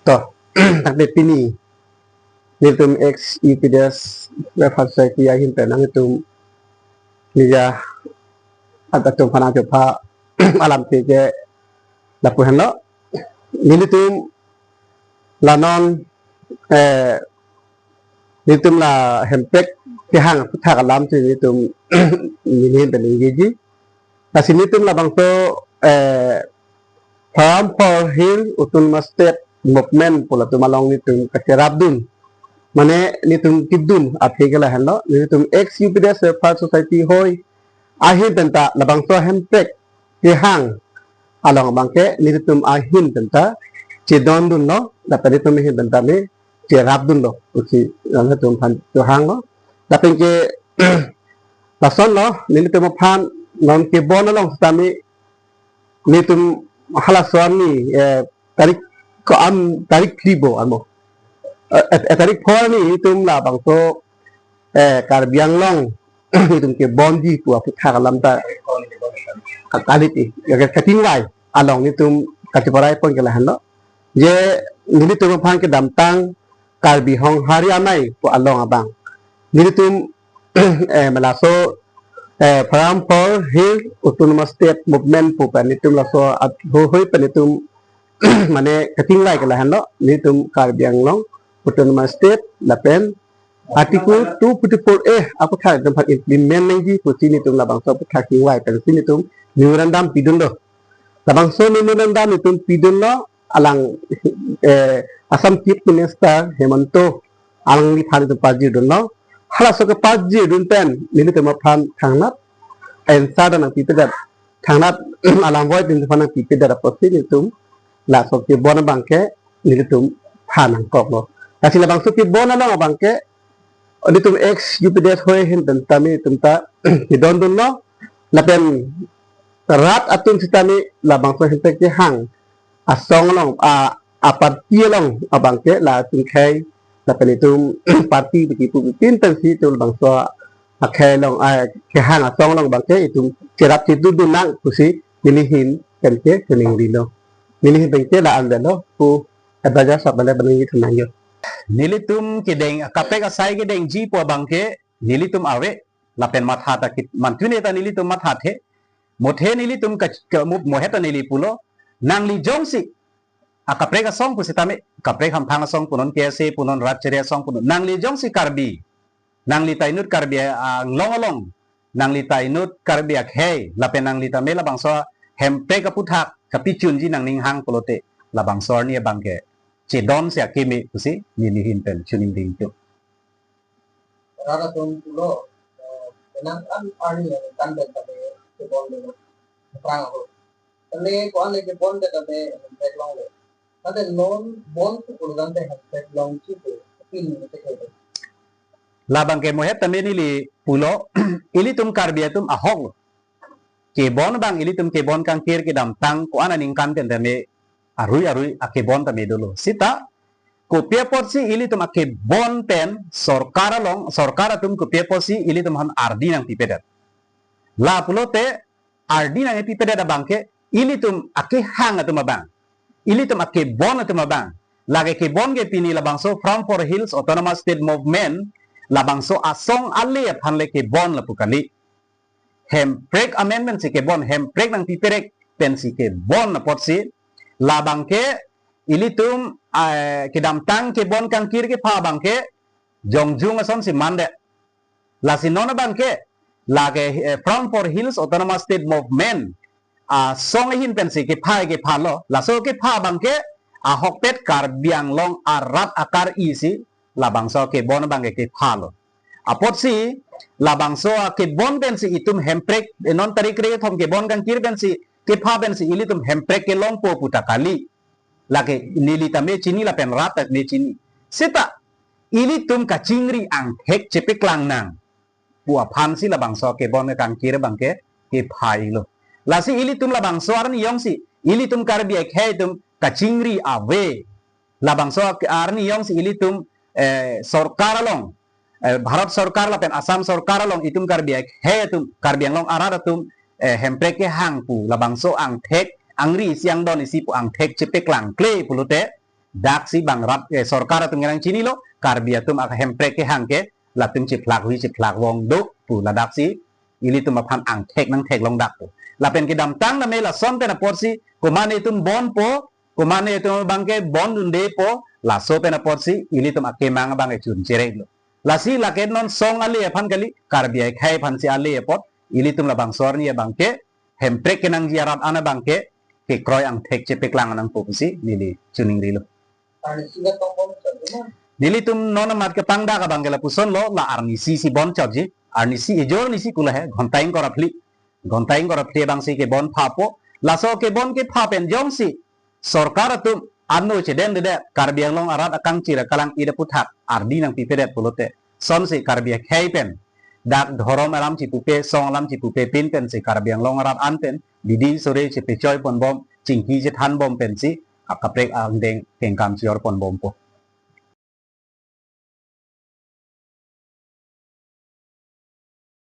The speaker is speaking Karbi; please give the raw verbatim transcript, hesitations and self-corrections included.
To, tangte pini nelitum ex U P D S Welfare Society ahin pen nanglitum media atum aphan nangchepha alam ke ke lapu henlo. Nelitum la non, eh, nelitum la hemprek kehang aphuthak alam si nelitum neli pen ningjeji. Lasi nelitum labangso, eh, Forum for Hill Autonomous State Movement pu latum along nelitum kacherapdun, mane nelitum kipdun athe ke lahenlo, nelitum ex U P D S Welfare Society hoi ahin penta labangso hemprek kehang along abangke nelitum ahin penta chedondunlo, lapen nelitum ahin penta me cherapdunlo, usi nelitum aphan chohanglo. Lapen ke lasonlo, nelitum aphan non kebon along sitame nelitum halaso arni, eh, tarik ko-an, tarik phli bo amo. Eh, eh, eh, tarik pho arni nelitum labangso, eh, Karbi Anglong nelitum kebonji pu aphuthak alam ta ka-, kaliti, ya, ka-, kachingvai along nelitum kachiparai pon ke lahenlo. Je nelitum aphan kedamtang Karbi Honghari Amei pu along abang nelitum, eh, mane laso, eh, Forum for Hill Autonomous State Movement pu pen nelitum laso at-, ho-, hoi pen nelitum mane kachingvai ke lahenlo, nelitum Karbi Anglong Autonomous State lapen Article two forty-four A aphuthak nelitum aphan implement nangji pusi nelitum labangso aphuthak chingvai pensi nelitum memorandum pidunlo. Labangso memorandum nelitum pidunlo, alang, eh, Assam Chief Minister Himanta alangliphan nelitum pajirdunlo. Halaso kepajirdun pen nelitum aphan thangnat answer ta nangpipedet, thangnat alam voi nelitum aphan nangpipedet apotsi nelitum laso kebon abangke nelitum phan nangkoklo. Lasi labangso kebon along abangke nelitum ex U P D S hoi ahin penta me nelitum ta chedondunlo, lapen rat atum sitame labangso hemprek kehang asong along, a, a party along abangke latum khei, lapen nelitum party biki pu bitin pensi nelitum labangso akhei along, a, kehang asong along abangke nelitum cherap chedondun nang pusi neli ahin penke keningrilo. Neli ahin penke la-an avelo pu advisor sahab mane banang nangji thanang jo. Nelitum kedeng, kaprek asai kedengji pu abangke nelitum ave, lapen matha ta kit-, mantune ta nelitum mathathe. Muthe nelitum ka, ka, mu-, muhet ta neli pulo, nangli jongsi akaprek asong pusitame, kaprek hamphang asong punon, K S A punon, rat chere asong punon, nangli jongsi Karbi, nangli ta inut Karbi Anglong along, nangli ta inut Karbi akhei, lapen nangli tame labangso hemprek aphuthak kapichunji nangning hang pulote, labangso arni abangke chedon si akeme pusi neli ahin pen choningri tu. Rat atum pulo, eh, penang an arni aningkan pen tame kebon dolo, prang ahut. Tame ko-an le kebon de tame hemprek longle. Tame non bonsi pulo tangte hemprek longji pu, pini te ke. Labangke muhet tame neli pulo, ilitum Karbi atum ahok lo. Kebon abang ilitum kebon kangkir kedamtang ko-an aningkan pen tame arui arui akebon tame dolo. Sita kopi apotsi ilitum akebon pen sorkar along, sorkar atum kopi apotsi ilitum aphan ardi nangpipedet? La pulote ardi nangpipedet abangke ilitum akehang atum abang, ilitum akebon atum abang. Lake kebon ke pini labangso Forum for Hills Autonomous State Movement labangso asong ale aphan le kebon lapu kali. Hemprek amendment si kebon, hemprek nangpiperek pensi kebon apotsi, labangke ilitum, eh, kedamtang kebon kangkir kepha abangke jongjung asonsi mande. Lasi non abangke lake, eh, Forum for Hills Autonomous State Movement asong ahin pensi kepha kephalo, laso kepha abangke ahokpet Karbi Anglong arat akar-i si labangso kebon abangke kephalo. Apotsi labangso akebon pensi itum hemprek, eh, non tarik kre-thom kebon kangkir pensi kepha pensi ilitum hemprek kelongpo pu ta kali. Lake neli tame chini lapen rat tame chini. Sita ilitum kachingri angthek chepeklang nang pu aphansi labangso kebon kangkir abangke kepha-ilo. Lasi ilitum labangso arni jongsi ilitum Karbi akhei atum kachingri ave, labangso arni jongsi ilitum, eh, sorkar along, eh, Bharat sorkar lapen Assam sorkar along itum Karbi akhei atum, Karbi Anglong arat atum, eh, hemprek kehang pu labangso angthek, angri isi angdon isi pu angthek chepeklangkle pulote, Dak si bang rat, eh, sorkar atum kenang chinilo, Karbi atum ahemprek kehang ke, latum chiphlak hui chiphlak vong do pu, ladak si ilitum aphan angthek nangtheklong dak pu. Lapen kedamtang name lason pen apotsi, komat netum bonpo, komat netum abangke bondundepo, laso pen apotsi ilitum akemang abangke chun cherek lo. Lasi lake non song ale aphan kali, Karbi akhei aphansi ale apot, ilitum labangso arni abangke hemprek kenangji arat an abangke kekroi angthek chepeklang nangpo pusi neli choningrilo. Arnisi ke tong bom chot di ma? Nelitum non amat kepangdak abangke lapusonlo, la arnisi si bom chotji. Arnisi, ejor arnisi kula he, ghonta ingkoi ra phli. Ghonta ingkoi ra phli abangsi kebon phapo. Laso kebon kepha pen jongsi sorkar atum ano chedendedet, Karbi Anglong arat akangchir akalang-it aputhak ardi nangpipedet pulote, sonsi Karbi akhei pen dak dhorom alam chipupe, song alam chipupe pin pensi Karbi Anglong arat an pen bidi sore chepechoi ponbom, chingki chethan bom pensi akaprek angdeng kengkam chior ponbompo.